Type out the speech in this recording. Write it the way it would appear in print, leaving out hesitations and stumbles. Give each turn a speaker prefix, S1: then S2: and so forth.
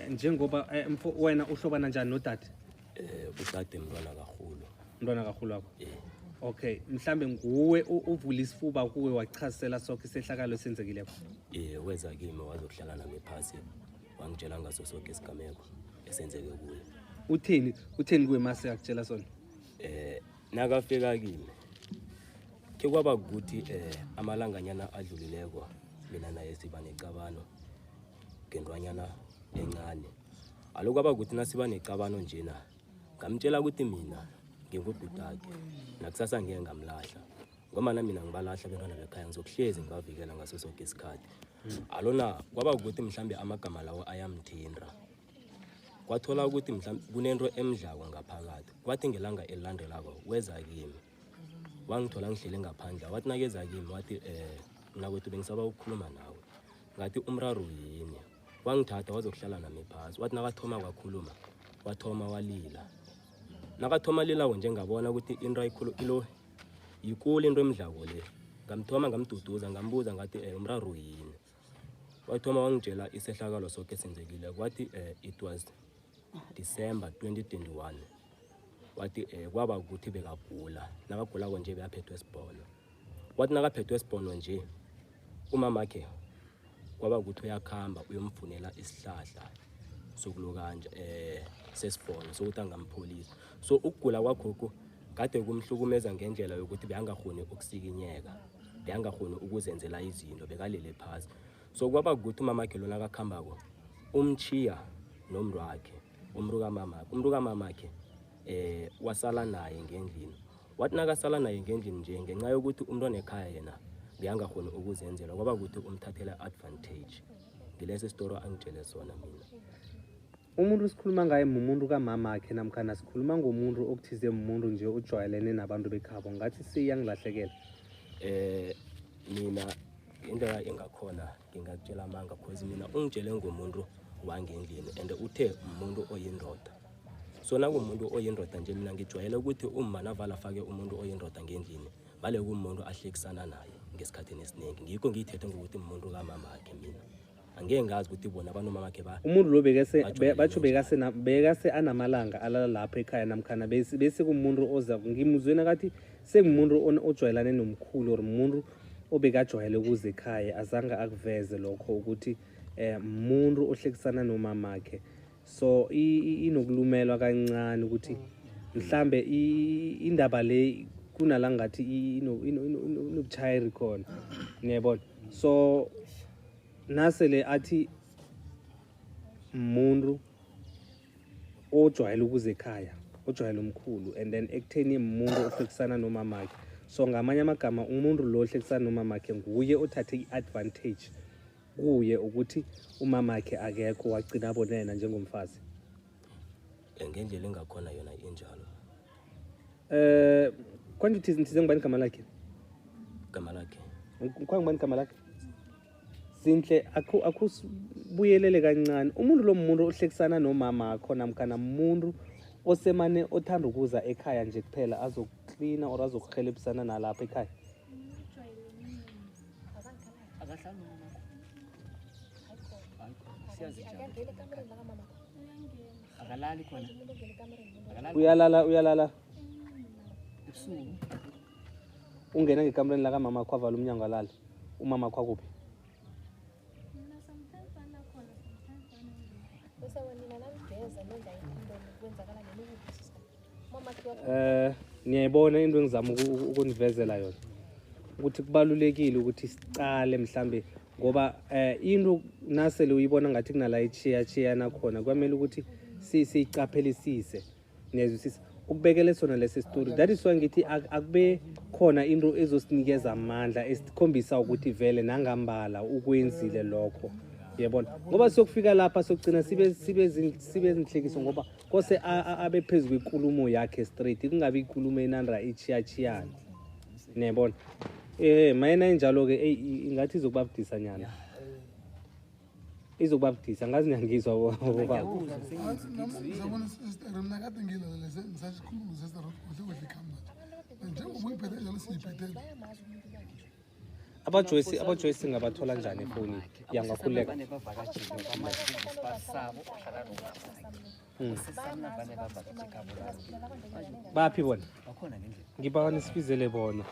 S1: Njengoba mfo, wena uhlobana njani nodade?
S2: Udade mntwana kakhulu.
S1: Mntwana kakhulu wakho?
S2: Eh.
S1: Okay, mhlambe nguwe uvula isifuba kuwe wachazisela sonke isehlakalo esenzekileko?
S2: Eh, weza kimi wazokuhlala nami phasi, wangitshela ngaso sonke isigameko esenzeke kuye.
S1: Utheni kuwe mase akutshela sona?
S2: Nakafika kimi ke kwaba ukuthi amalanganyana adlulileko mina naye siba necabano ngentwanyana encane. Alo kwaba ukuthi nasiba necabano njena, ngamtshela ukuthi mina ngingubhutakhe, nakusasa ngeke ngamlahla, ngoba mina ngibalahla abantwana bekhaya, ngizokuhlezi ngibavikela ngaso sonke isikhathi. Alona kwaba ukuthi mhlambe amagama lawo ayamthinta, kwathola ukuthi mhlambe kunento emdlako ngaphakathi. Kwathi ngelanga elilandelako weza kimi, wangithola ngihlele ngaphandle. Wathi nakeza kimi wathi, mnakwethu, bengisaba ukukhuluma nawe. Ngathi, umraro yini? Wangithatha wazokuhlala nami phasi. Wathi nakathoma kwakhuluma, wathoma walila. Nakathoma lilako nje, ngabona ukuthi into ayikhulu ilo yikulu into emdlako le. Ngamthoma ngamduduza, ngambuza ngathi, umraro yini? Wathoma wangitshela isehlakalo soke esenzekile. Kwathi it was December 2021. Wathi kwaba ukuthi bekagula, nakagulako nje bekaphethwe sibhono. Wathi nakaphethwe sibhono nje, umamakhe kwaba ukuthi uyakhamba uyomfunela isihlahla sokulokanja sesibhono sokuthi angampholisa. So ukugula kwakhokho kade kumhlukumeza ngendlela yokuthi bekangakhoni ukusikinyeka, bekangakhoni ukuzenzela izinto, bekalele phasi. So kwaba ukuthi umamakhe lona akakhambako umchiya nomntu wakhe, umntu kamamakhe, umntu kamamakhe wasala naye ngendlini. Wathi nakasala naye ngendlini nje, ngenxa yokuthi umntwana ekhaya yena beyangakhoni ukuzenzela, kwaba ukuthi umthathela advantage. Ngilesi sitori angitshele sona mina.
S1: Umuntu esikhuluma ngaye mumuntu kamamakhe, namkhana sikhuluma ngomuntu okuthize, mumuntu nje ojwayelene nabantu bekhabo? Ngathi siyangilahlekela.
S2: Mina indlela engakhona ngingakutshela amanga, cause mina ungitshele ngomuntu wangendlini and uthe umuntu oyindoda. So nakumuntu oyindoda nje, mina ngijwayele ukuthi umma navala afake umuntu oyindoda ngendlini, vale kumuntu ahlekisana naye ngesikhathini esiningi. Ngikho ngiyithethe ngokuthi umuntu kamamakhe. Mina angeke ngazi ukuthi bona banomamakhe ba
S1: Umuntu lo bekase
S2: bajwayelene
S1: batsho bekase
S2: njani.
S1: Bekase anamalanga alala lapha ekhaya, namkhana bese kumuntu oza ngimuzweni akathi sekumuntu ojwayelane nomkhulu or umuntu obekajwayele ukuza ekhaya, azange akuveze lokho ukuthi umuntu ohlekisana nomamakhe. So inokulumelwa kancane ukuthi mhlambe indaba le kunala ngathi inobuchayiri khona, ngiyabona. So nasele athi umuntu ojwayele ukuza ekhaya, ojwayele umkhulu, and then ekutheni umuntu ohlekisana nomamakhe, so ngamanye amagama umuntu lo ohlekisana nomamakhe nguye othathe i-advantage kuye ukuthi umamakhe akekho, wagcina abone yena njengomfazi.
S2: Ngendlela engakhona yona injalo.
S1: Konje uthize nithize ngubani igama lakhe?
S2: Igama lakhe?
S1: Kwa ngubani igama lakhe? Zinhle, akusibuyelele kancane. Umuntu lo muntu ohlekisana nomama akho, namkhana umuntu osemane othanda ukuza ekhaya nje kuphela azokuklina or azokuhelebisana nalapha ekhaya?
S3: Akahlali nomamakho? Hayi, siyazi njalo.
S4: Akangeni ekamereni lakamamakho.
S3: Akalali khona?
S4: Umuntu ongena ekamereni nomuntu.
S3: Akalali?
S1: Uyalala, uyalala.
S3: Ebusuku.
S1: Ungena ngekamereni lakamama akho, avala umnyango, alale. Umama akho akuphi?
S5: Mina sometimes banakhona, sometimes banangekho.
S4: Bese wena nina nanigeza nenza into, kwenzakala noma ukuphi, sister? Umamakhe wakho.
S1: Niyayibona into engizama ukunivezela yona ukuthi kubalulekile ukuthi sicale mhlambe, ngoba into nasele uyibona ngathi kunala ichiya chiyana khona, kwamele ukuthi siyicaphelisise. Niyazwisisa ukubekele sona lesi story? That is why ngithi akube khona into ezosinikeza amandla esikhombisa ukuthi vele nangambala ukwenzile lokho, yebona, ngoba siyokufika lapha siyogcina sibe zinhlekiso, ngoba kose abe phezu kwenkulumo yakhe straight, kungabi inkulumo enandra ichiyachiyana, niyabona. Mayena injalo-ke, eyi, ingathi izokuba budisa nyana, izokuba budisa. Ngazi niyangizwa bobaba?
S3: Ngiyakuzwa, sengizwile.
S6: Ngizabona sister, mina kade ngilalele ngisasikhuluma sister, kuhle kuhle ikhamba nje njengoba uyiphethe njalo, siyiphethele.
S4: Bayamazi umuntu wakhe.
S1: Abajoyce, abajoyce ngabathola njani efowunini? Yangakhuleka.
S3: Bane bavakatjhile, bamazi ngesipasi sabo ohlala nomamakhe. Usesamna bane bavakatjhe ekhabo labo.
S1: Baphi bona?
S3: Bakhona ngendlela.
S1: Ngibawa nisibizele bona.